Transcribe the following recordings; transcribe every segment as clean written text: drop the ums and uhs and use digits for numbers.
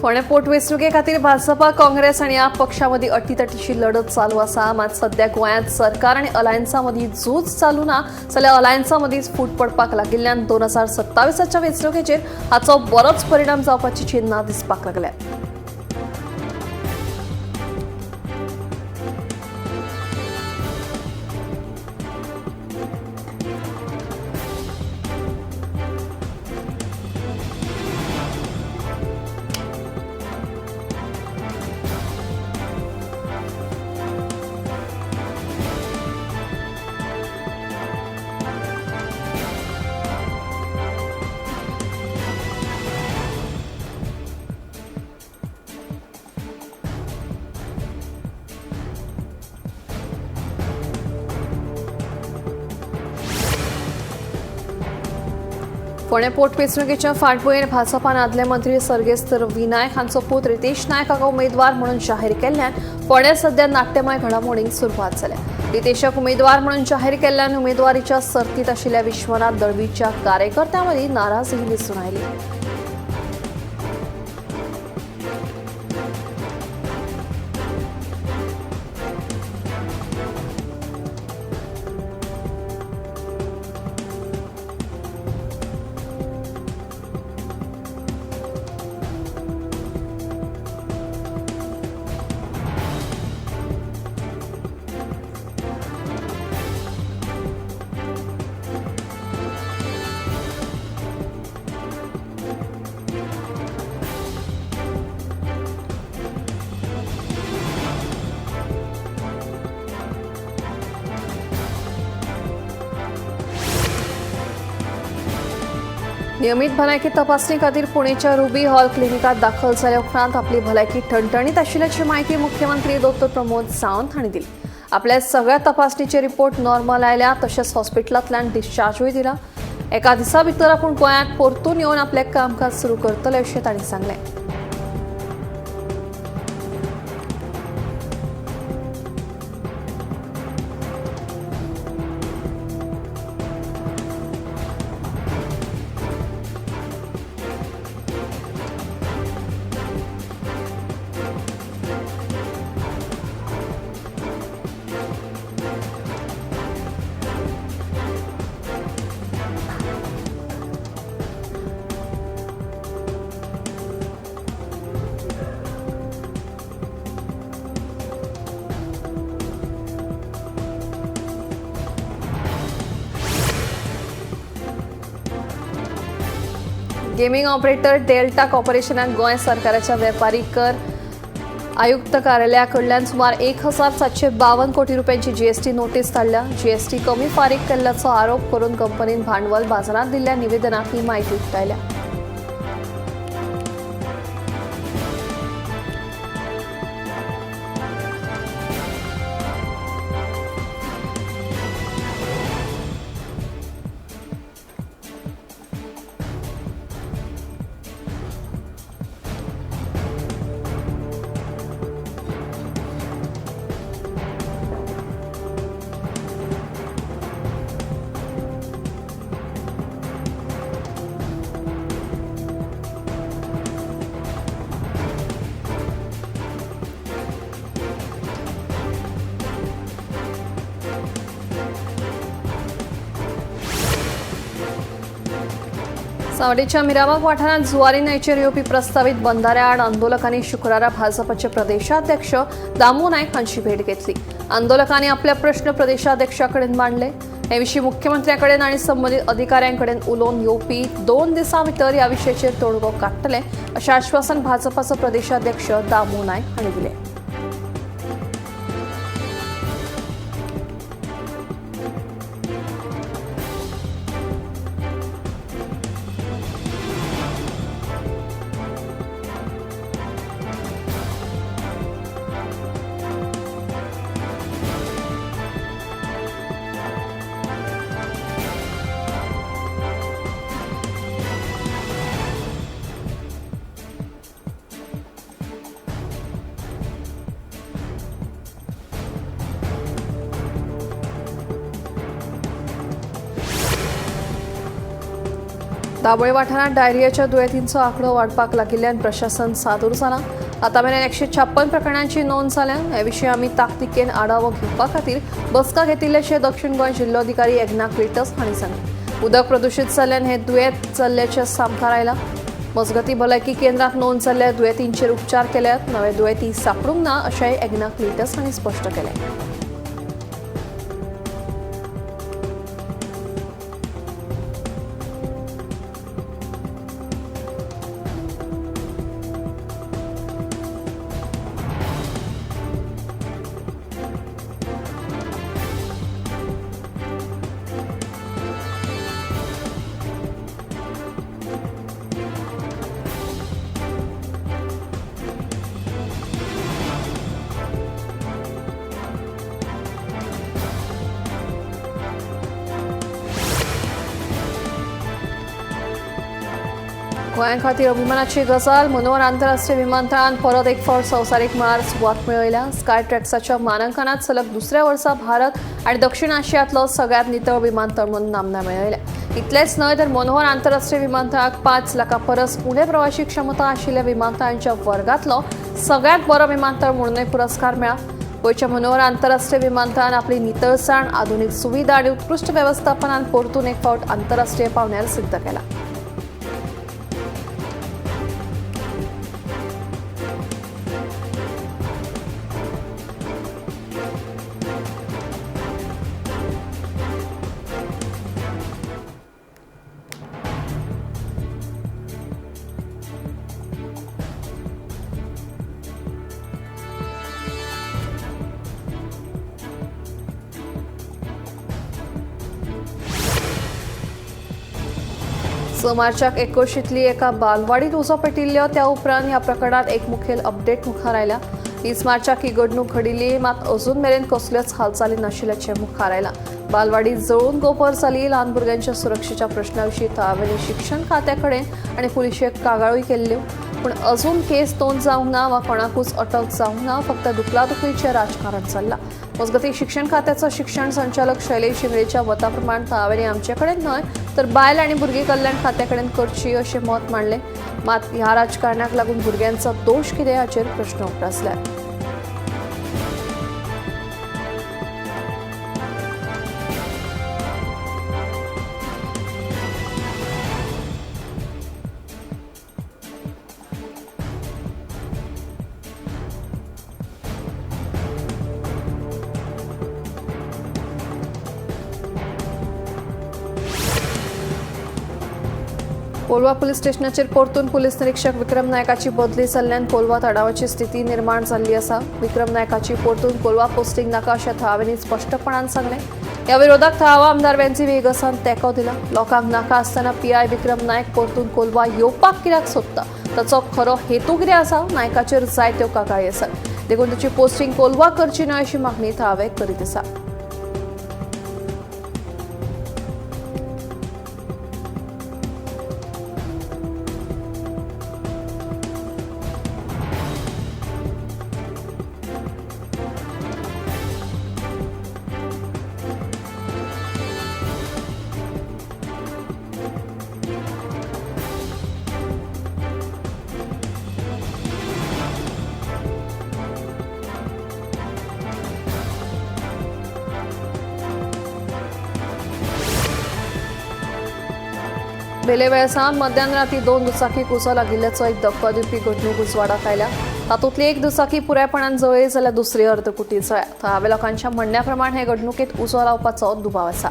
फोंडें पोटवेंचणुके खातीर भाजपा, काँग्रेस आनी आप पक्षा मदीं अटीतटीची लढत चालू आसा. मात सद्या गोंयांत सरकार आनी अलायन्सा मदीं झूज चालू ना जाल्यार अलायन्सा मदींच फूट पडपाक लागिल्ल्यान 2027च्या वेंचणुकेचेर हाचो बरोच परिणाम जावपाची चिन्हां दिसपाक लागल्या. फोंडें पोटवेंचणुकेच्या फाटभुंयेर भाजपान आदले मंत्री सर्गेस्त रवी नायक हांचो पूत रितेश नायक हाका उमेदवार म्हणून जाहीर केल्ल्यान फोंड्यां सद्या नाट्यमय घडामोडींक सुरवात जाल्या. रितेशाक उमेदवार म्हणून जाहीर केल्ल्यान उमेदवारीच्या सर्तीत आशिल्ल्या विश्वनाथ दळवीच्या कार्यकर्त्यां मदीं नाराजी दिसून आयली. नियमित भलायकी तपासणी खातीर पुणेच्या रुबी हॉल क्लिनिकात दाखल जाल्या उपरांत आपली भलायकी ठणठणीत आशिल्ल्याची माहिती मुख्यमंत्री डॉ. प्रमोद सावंत हांणी दिली. आपल्या सगळ्या तपासणीचे रिपोर्ट नॉर्मल आयल्या, तशेंच हॉस्पिटलांतल्यान डिस्चार्जूय दिला. एका दिसा भितर आपूण गोंयांत परतून येवन आपलें कामकाज सुरू करतले अशें तांणी सांगलें. गेमिंग ऑपरेटर डेल्टा कॉर्पोरेशनाक गोंय सरकाराच्या वेपारी कर आयुक्त कार्यालया कडल्यान सुमार 1752 कोटी रुपयांची जीएसटी नोटीस धाडल्या. जीएसटी कमी फारीक केल्ल्याचो आरोप करून कंपनीन भांडवल बाजारांत दिल्ल्या निवेदनात ही माहिती उक्तायल्या. सावडेच्या मिराबाग वाठारांत जुवारी न्हंयचेर येवपी प्रस्तावीत बंधाऱ्या आड आंदोलकांनी शुक्रारा भाजपाचे प्रदेशाध्यक्ष दामू नायक हांची भेट घेतली. आंदोलकांनी आपले प्रश्न प्रदेशाध्यक्षा कडेन मांडले. हे विशीं मुख्यमंत्र्या कडेन आनी संबंदीत अधिकाऱ्यां कडेन उलोवन येवपी 2 दिसां भितर ह्या विशयाचेर तोडगो काडटले अशें आश्वासन भाजपाचो प्रदेशाध्यक्ष दामू नायक हांणी दिलें. दाबोळे वाठारांत डायरियाच्या दुयेंतींचो आंकडो वाडपाक लागिल्ल्यान प्रशासन सादूर जालां. आतां मेरेन 156 प्रकरणांची नोंद जाल्या. हे विशीं आमी ताकतिकेन आढावो घेवपा खातीर बसका घेतिल्ल्याचें दक्षिण गोंय जिल्लोधिकारी एग्ना क्लिटस हांणी सांगलें. उदक प्रदुशीत जाल्ल्यान हें दुयेंत जाल्ल्याचें सामकार आयलां. मजगतीं भलायकी केंद्रांत नोंद जाल्ल्या दुयेंतींचेर उपचार केल्यात. नवे दुयेंती सांपडूंक ना अशेंय एग्ना क्लिटस हांणी स्पश्ट केलें. गोंया खातीर अभिमानाची गजाल. मनोहर आंतरराष्ट्रीय विमानतळान परत एक फावट संवसारीक मळार सुवात मेळयल्या. स्काय ट्रॅक्साच्या मानांकनात सलग दुसऱ्या वर्सा भारत आनी दक्षिण आशियांतलो सगळ्यांत नितळ विमानतळ म्हणून नामना मेळयल्या. इतलेंच न्हय तर मनोहर आंतरराष्ट्रीय विमानतळाक 5 लाखां परस उणे प्रवाशी क्षमता आशिल्ल्या विमानतळांच्या वर्गांतलो सगळ्यांत बरो विमानतळ म्हणूनय पुरस्कार मेळ्ळा. गोंयच्या मनोहर आंतरराष्ट्रीय विमानतळान आपली नितळसाण, आधुनीक सुविधा आनी उत्कृश्ट वेवस्थापनान परतून एक फावट आंतरराष्ट्रीय पावंड्यार सिद्ध केला. मार्चाक एकोशींतली एका बालवाडीत उजो पेटिल्लो. त्या उपरांत ह्या प्रकरणात एक मुखेल अपडेट मुखार आयला. 30 मार्चाक ही घडणूक घडिल्ली, मात अजून मेरेन कसल्योच हालचाली नाशिल्ल्याचें मुखार आयलां. बालवाडी जळून गोबर जाली. ल्हान भुरग्यांच्या सुरक्षेच्या प्रश्ना विशीं थळाव्यांनी शिक्षण खात्या कडेन आनी पुलिशेक कागाळूय केल्ल्यो, पूण अजून केस नोंद जावंक ना वा कोणाकूच अटक जावंक ना. फक्त दुखलादुखीचें राजकारण चल्लां. मजगतीं शिक्षण खात्याचो शिक्षण संचालक शैलेश शिंगरेच्या मता प्रमाण थळाव्यांनी आमचे कडेन न्हय तर बायल आनी भुरगीं कल्याण खात्या कडेन करची अशें मत मांडलें. मात ह्या राजकारणाक लागून भुरग्यांचो दोश कितें हाचेर प्रश्न उप्रासले. कोलवा पुलीस स्टेशनाचेर परतून पुलीस निरीक्षक विक्रम नायकाची बदली जाल्ल्यान कोलवा तणावाची स्थिती निर्माण जाल्ली आसा. विक्रम नायकाची परतून कोलवा पोस्टिंग नाका अशें थळाव्यांनी स्पश्टपणान सांगलें. ह्या विरोधाक थळावा आमदार वेन्झी वेगसान तेंको दिला. लोकांक नाका आसतना पीआय विक्रम नायक परतून कोलवा येवपाक कित्याक सोदता, ताचो खरो हेतू कितें आसा, नायकाचेर जायत्यो कागाळी आसात, देखून ताची पोस्टिंग कोलवा करची न्हय अशी मागणी थळावे करीत आसा. बेले वेळसान मध्यान राती 2 दुचाकीक उजो लागिल्ल्याचो एक धक्को दिवपी घडणूक उजवाडाक आयल्या. तातूंतली एक दुचाकी पुरायपणान जळ्ळी जाल्यार दुसरी अर्दकुटी जळ्ळ्या. थळाव्या लोकांच्या म्हणण्या प्रमाण हे घडणुकेंत उजो लावपाचो दुबाव आसा.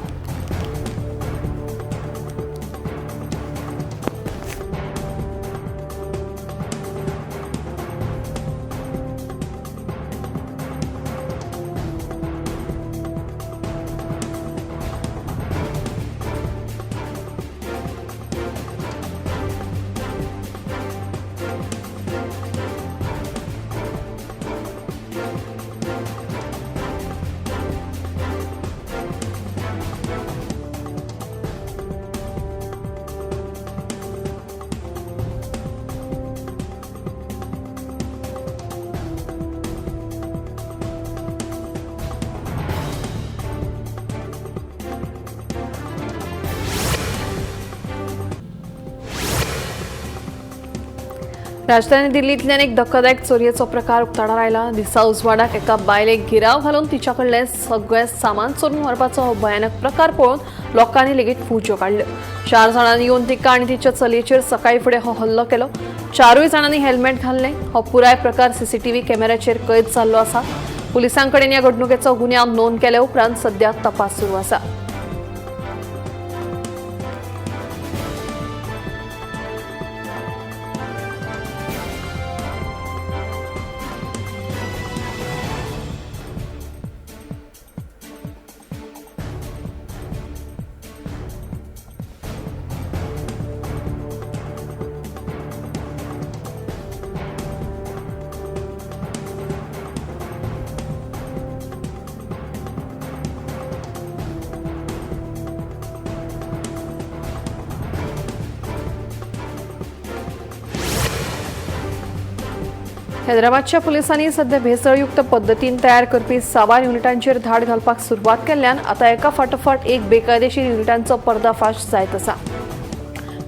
राजधानी दिल्लींतल्यान एक धक्कादायक चोरयेचो प्रकार उक्ताडार आयला। दिसा उजवाडाक एका बायलेक घेराव घालून तिच्या कडलें सगळें सामान चोरून व्हरपाचो हो भयानक प्रकार पळोवन लोकांनी लेगीत फुज्यो काडल्यो। 4 जाणांनी येवन तिका आनी तिच्या चलयेचेर सकाळी फुडें हो हल्लो केलो। 4 जाणांनी हेल्मेट घाल्लें। हो पुराय प्रकार सीसीटीव्ही कॅमेऱ्याचेर कैद जाल्लो आसा। पुलिसां कडेन ह्या घडणुकेचो गुन्यांव नोंद केले उपरांत सध्या तपास सुरू आसा। हैदराबादच्या पुलिसांनी सध्या भेसळयुक्त पद्दतीन तयार करपी साबार युनिटांचेर धाड घालपाक सुरवात केल्ल्यान आतां एका फाटोफाट एक बेकायदेशीर युनिटांचो पर्दाफाश जायत आसा।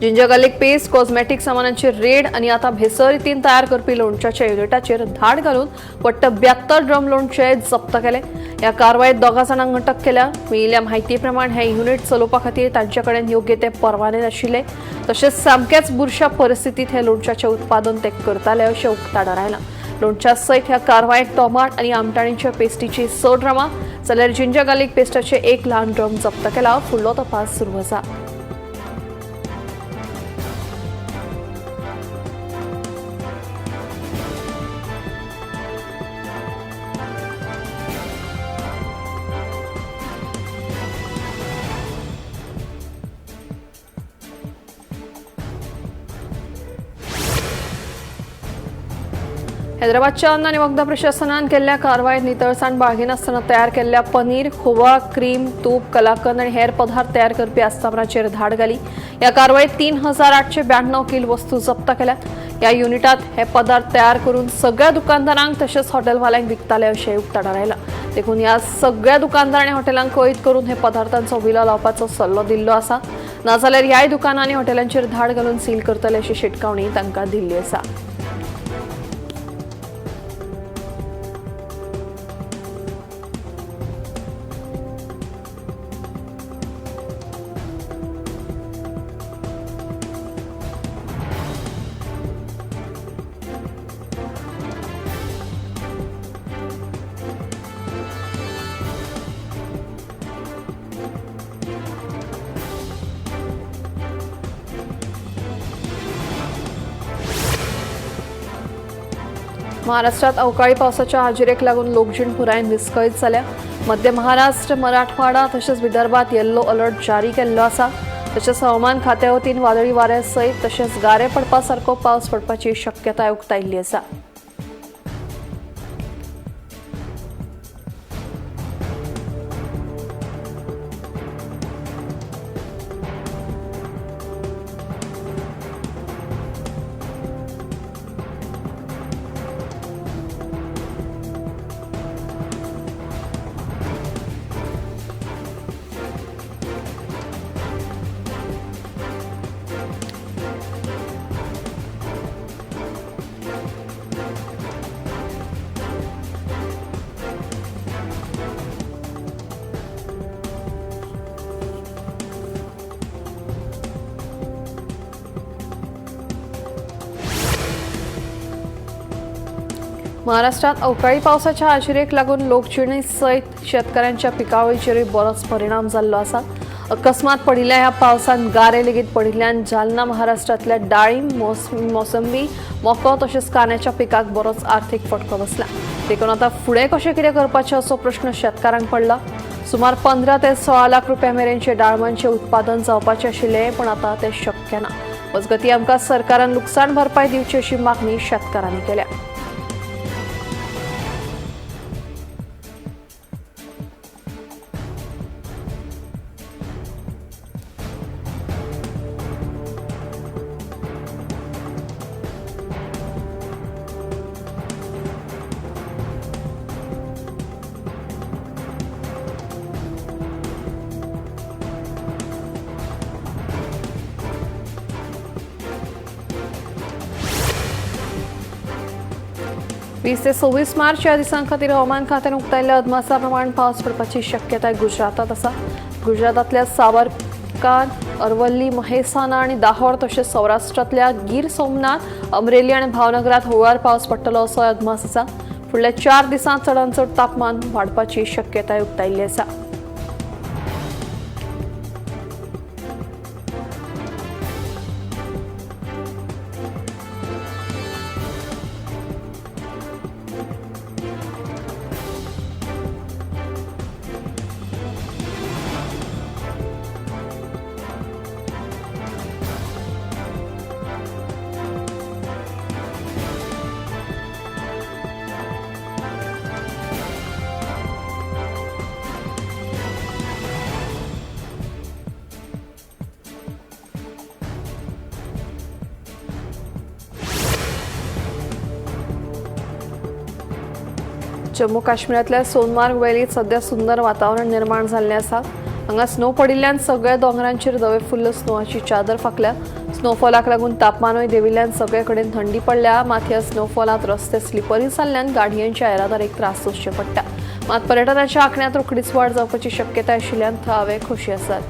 Ginger garlic paste, cosmetic सामानांचेर red आनी आतां भेसळ रितीन तयार करपी लोणच्याच्या युनिटाचेर धाड घालून वट्ट 72 ड्रम लोणचे जप्त केले। ह्या कारवायेत 2 जाणांक अटक केल्या। मेळिल्ल्या म्हायती प्रमाण हे युनिट चलोवपा खातीर तांचे कडेन योग्य ते परवाने नाशिल्ले, तशेंच सामक्याच बुरशा परिस्थितीत हे लोणच्याचें उत्पादन ते करताले अशें उक्ताडार आयलां। लोणच्या सयत ह्या कारवायेत टोमाट आनी आमटाणीच्या पेस्टीची 6 ड्रमां जाल्यार जिंजर गार्लिक पेस्टाचे 1 ल्हान ड्रम जप्त केला। फुडलो तपास सुरू आसा। हैदराबादच्या अन्न आनी वखदां प्रशासनान केल्ल्या कारवायेत नितळसाण बाळगिनासतना तयार केल्ल्या पनीर, खोवा, क्रीम, तूप, कलाकंद आनी हेर पदार्थ तयार करपी आस्थापनाचेर धाड घाली। ह्या कारवायेत 3892 किल वस्तू जप्त केल्यात। ह्या युनिटात हे पदार्थ तयार करून सगळ्या दुकानदारांक तशेंच हॉटेलवाल्यांक विकताले अशें उक्ताडार आयलां। देखून ह्या सगळ्या दुकानदार आनी हॉटेलांक कळीत करून हे पदार्थांचो विलो लावपाचो सल्लो दिल्लो आसा। नाजाल्यार ह्याय दुकानां आनी हॉटेलांचेर धाड घालून सील करतले अशी शिटकावणी तांकां दिल्ली आसा। महाराष्ट्रात अवकाळी पावसाच्या हाजेरेक लागून लोकजीण पुरायेन विस्कळीत जाल्या। मध्य महाराष्ट्र, मराठवाडा तशेंच विदर्भात येल्लो अलर्ट जारी केल्लो आसा। तशेंच हवामान खात्या वतीन वादळी वाऱ्या सयत तशेंच गारे पडपा सारको पावस पडपाची शक्यताय उक्तायिल्ली आसा। महाराष्ट्रात अवकाळी पावसाच्या हाजेरेक लागून लोकजिणे सयत शेतकऱ्यांच्या पिकावळीचेरूय बरोच परिणाम जाल्लो आसा। अकस्मात पडिल्ल्या ह्या पावसान गारे लेगीत पडिल्ल्यान जालना महाराष्ट्रांतल्या डाळीम, मोसंबी, मको तशेंच कांद्याच्या पिकाक बरोच आर्थीक फटको बसला। देखून आतां फुडें कशें कितें करपाचें असो प्रश्न शेतकारांक पडला। सुमार 15 ते 16 लाख रुपया मेरेनचें डाळमांचें उत्पादन जावपाचें आशिल्लें, पण आतां तें शक्य ना। मजगतीं आमकां सरकारान लुकसाण भरपाय दिवची अशी मागणी शेतकारांनी केल्या। 20 ते 26 मार्च ह्या दिसां खातीर हवामान खात्यान उक्तायल्ल्या अदमासा प्रमाण पावस पडपाची शक्यताय गुजरातांत आसा। गुजरातांतल्या साबरकांत, अरवल्ली, महेसाना आनी दाहोर तशेंच सौराष्ट्रांतल्या गीर सोमनाथ, अमरेली आनी भावनगरांत हळुवार पावस पडटलो असो अदमास आसा। फुडल्या 4 दिसांत चडांत चड तापमान वाडपाची शक्यताय उक्तायल्ली आसा। जम्मू काश्मीरांतल्या सोनमार्ग वॅलीत सध्या सुंदर वातावरण निर्माण जाल्लें आसा। हांगा स्नो पडिल्ल्यान सगळ्या दोंगरांचेर धवे फुल्ल स्नोवाची चादर फांकल्या। स्नोफॉलाक लागून तापमानूय देंविल्ल्यान सगळे कडेन थंडी पडल्या। मात ह्या स्नोफॉलांत रस्ते स्लिपरी जाल्ल्यान गाडयांच्या येरादारीक त्रास सोंसचे पडटा। मात पर्यटनाच्या आंकड्यांत रोखडीच वाड जावपाची शक्यताय आशिल्ल्यान थळावे खोशी आसात।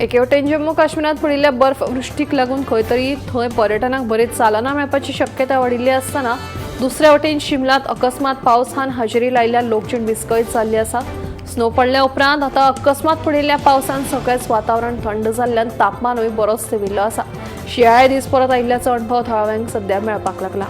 एके वटेन जम्मू काश्मीरांत पडिल्ल्या बर्फवृश्टीक लागून खंय तरी थंय पर्यटनाक बरीच चालना मेळपाची शक्यता वाडिल्ली आसतना दुसऱ्या वटेन शिमलांत अकस्मात पावसान हाजेरी लायिल्ल्या लोकजीण विस्कळीत जाल्ली आसा। स्नो पडल्या उपरांत आतां अकस्मात पडिल्ल्या पावसान सगळेंच वातावरण थंड जाल्ल्यान तापमानूय बरोच देंविल्लो आसा। शिंयाळे दीस परत आयिल्ल्याचो अणभव थळाव्यांक सध्या मेळपाक लागला।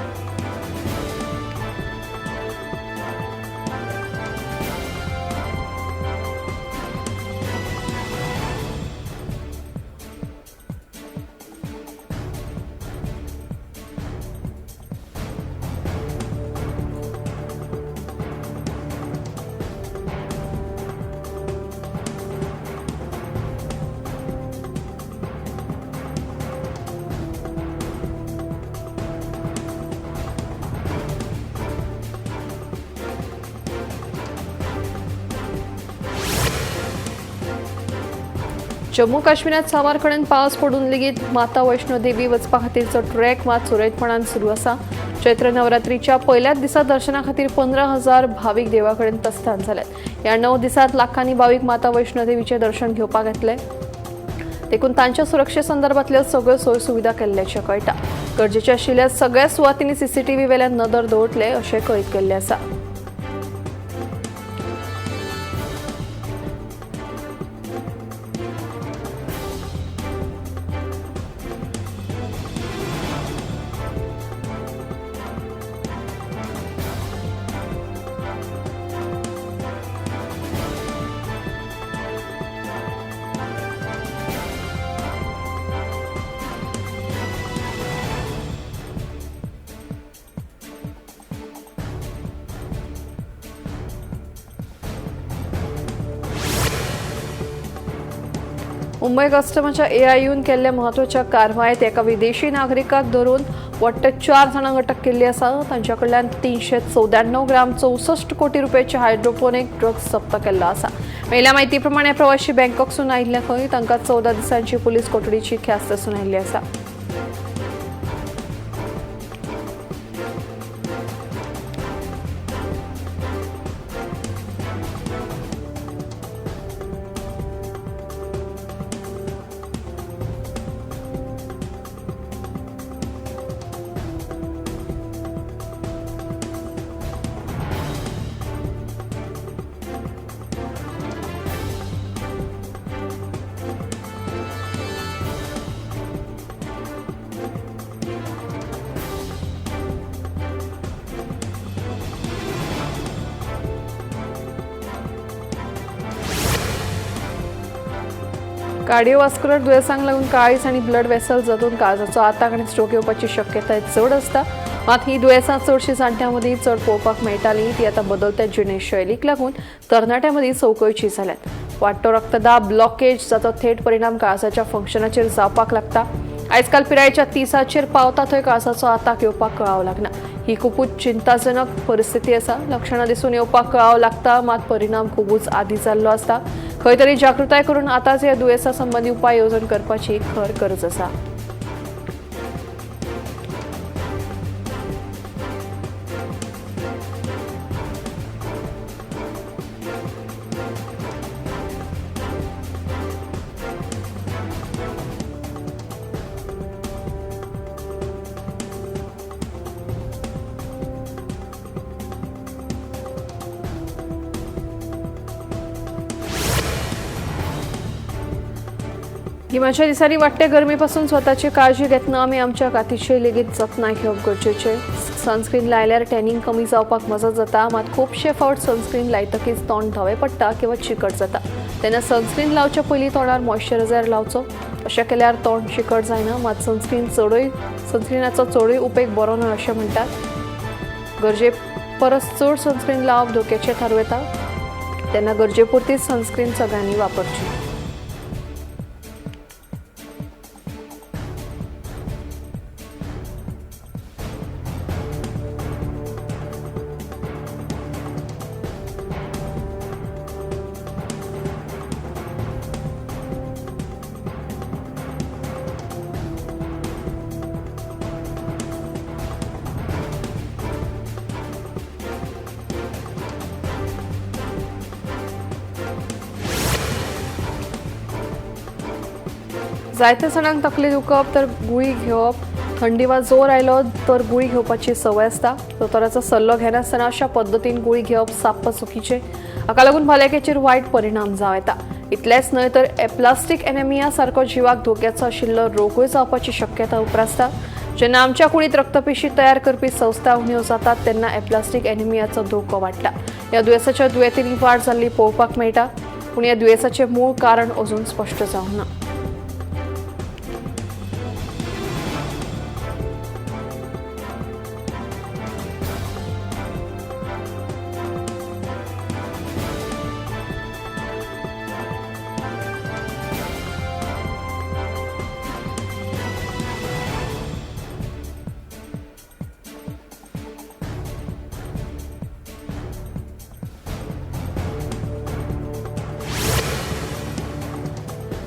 जम्मू काश्मीरात साबार कडेन पावस पडून लेगीत माता वैष्णो देवी वचपा खातीरचो ट्रॅक मात सुरळीतपणान सुरू आसा। चैत्र नवरात्रीच्या पयल्याच दिसा दर्शना खातीर 15,000 भावीक देवा कडेन प्रस्थान जाल्यात। ह्या 9 दिसांत लाखांनी भावीक माता वैष्णो देवीचें दर्शन घेवपाक येतले, देखून तांच्या सुरक्षे संदर्भातल्यो सगळ्यो सोय सुविधा केल्ल्याचें कळटा। गरजेचे आशिल्ल्या सगळ्या सुवातींनी सीसीटीव्ही वेल्यान नदर दवरतले अशें कळीत केल्लें आसा। मुंबय कस्टमाच्या एआययून केल्ल्या म्हत्वाच्या कारवायेत एका विदेशी नागरिकाक धरून वट्ट 4 जाणांक अटक केल्ली आसा। तांच्या कडल्यान 394 ग्राम 64 कोटी रुपयाचे हायड्रोपोनिक ड्रग्स जप्त केल्लो आसा। मेळिल्ल्या म्हायती प्रमाणे प्रवाशी बँकॉकसून आयिल्ले खंय तांकां 14 दिसांची पुलीस कोठडीची ख्यास्त सुनायिल्ली आसा। कार्डिओवास्क्युलर दुयेंसांक लागून काळीज आनी ब्लड वेसल जातून काळजाचो आताक आनी स्ट्रोक येवपाची शक्यताय चड आसता. मात ही दुयेंसां चडशीं जाणट्यां मदीं चड पळोवपाक मेळटालीं ती आतां बदलत्या जिणेशैलीक लागून तरणाट्यां मदीं संवकळची जाल्यात. वाडटो रक्तदाब, ब्लॉकेज जाचो थेट परिणाम काळजाच्या फंक्शनाचेर जावपाक लागता. आयजकाल पिरायेच्या 30 पावता थंय काळजाचो आताक येवपाक कळाव लागना. ही खुबूच चिंताजनक परिस्थिती आसा. लक्षणां दिसून येवपाक कळाव लागता, मात परिणाम खुबूच आदी जाल्लो आसता. खंय तरी जागृताय करून आतांच ह्या दुयेंसा संबंदी उपाय येवजण करपाची खर गरज आसा. गिमाच्या दिसांनी वाडटे गरमेपासून स्वताची काळजी घेतना आमी आमच्या कातीची लेगीत जतनाय घेवप गरजेचें. सनस्क्रीन लायल्यार टॅनिंग कमी जावपाक मजत जाता, मात खुबशे फावट सनस्क्रीन लायतकीच तोंड धवें पडटा किंवा चिकट जाता. तेन्ना सनस्क्रीन लावच्या पयलीं तोंडार मॉइश्चरायझर लावचो. अशें केल्यार तोंड चिकट जायना, मात सनस्क्रिनाचो चडूय उपेग बरो न्हय अशें म्हणटात. गरजे परस चड सनस्क्रीन लावप धोक्याचें थारूं येता, तेन्ना गरजेपुरतीच सनस्क्रीन सगळ्यांनी वापरची. जायते जाणांक तकली दुखप तर गुळी घेवप, थंडी वा जोर आयलो तर गुळी घेवपाची संवय आसता. दोतोराचो सल्लो घेनासतना अशा पद्दतीन गुळी घेवप साप्प चुकीचें. हाका लागून भलायकेचेर वायट परिणाम जावं येता. इतलेंच न्हय तर एप्लास्टीक एनेमिया सारको जिवाक धोक्याचो आशिल्लो रोगूय जावपाची शक्यता उप्रासता. जेन्ना आमच्या कुडींत रक्तपेशी तयार करपी संस्था उण्यो जातात तेन्ना एप्लास्टीक एनेमियाचो धोको वाडटा. ह्या दुयेंसाच्या दुयेंतींनी वाड जाल्ली पळोवपाक मेळटा, पूण ह्या दुयेंसाचें मूळ कारण अजून स्पश्ट जावंक ना.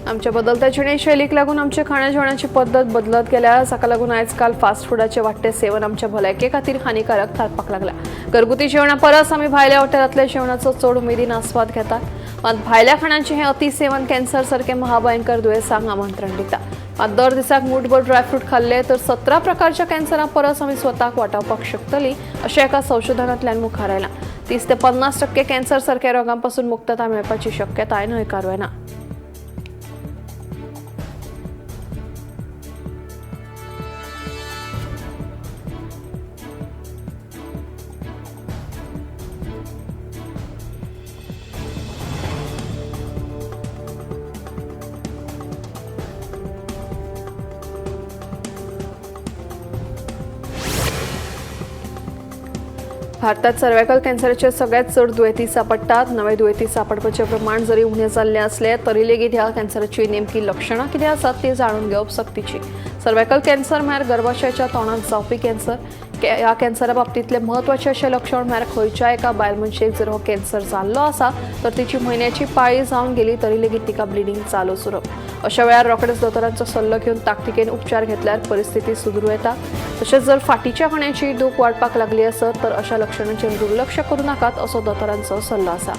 आमच्या बदलत्या जिणेशैलीक लागून आमच्या खाणा जेवणाची पद्दत बदलत गेल्या. ताका लागून आयजकाल फास्ट फुडाचें वाडटें सेवन आमच्या भलायके खातीर हानिकारक थारपाक लागला. घरगुती जेवणा परस आमी भायल्या हॉटेलांतल्या जेवणाचो चड उमेदीन आस्वाद घेतात. मात भायल्या खाणांचें हें अतिसेवन कॅन्सर सारकें महाभयंकर दुयेंसांक आमंत्रण दिता. मात दर दिसाक मूठभर ड्रायफ्रूट खाल्ले तर 17 प्रकारच्या कॅन्सरा परस आमी स्वताक वाटावपाक शकतली अशें एका संशोधनांतल्यान मुखार आयलां. 30 ते 50% कॅन्सर सारक्या रोगांपासून मुक्तता मेळपाची शक्यताय न्हयकारूं येना. भारतात सर्वायकल कॅन्सराचे सगळ्यात चड दुयेंती सापडटात. नवे दुयेंती सापडपाचें प्रमाण जरी उणें जाल्लें आसलें तरी लेगीत ह्या कॅन्सराची नेमकी लक्षणां कितें आसात ती जाणून घेवप सक्तीची. सर्वायकल कॅन्सर म्हळ्यार गर्भाशयाच्या तोंडांत जावपी कॅन्सर. ह्या कॅन्सरा बाबतींतलें म्हत्वाचें अशें लक्षण म्हळ्यार खंयच्याय एका बायल मनशेक जर हो कॅन्सर जाल्लो आसा तर तिची म्हयन्याची पाळी जावन गेली तरी लेगीत तिका ब्लिडींग चालूच उरप. अशा वेळार रोखडेच दोतोरांचो सल्लो घेवन ताकतिकेन उपचार घेतल्यार परिस्थिती सुदरू येता. तशेंच जर फाटीच्या कण्याची दूख वाडपाक लागली आसत तर अशा लक्षणांचेर दुर्लक्ष करूं नाकात असो दोतोरांचो सल्लो आसा.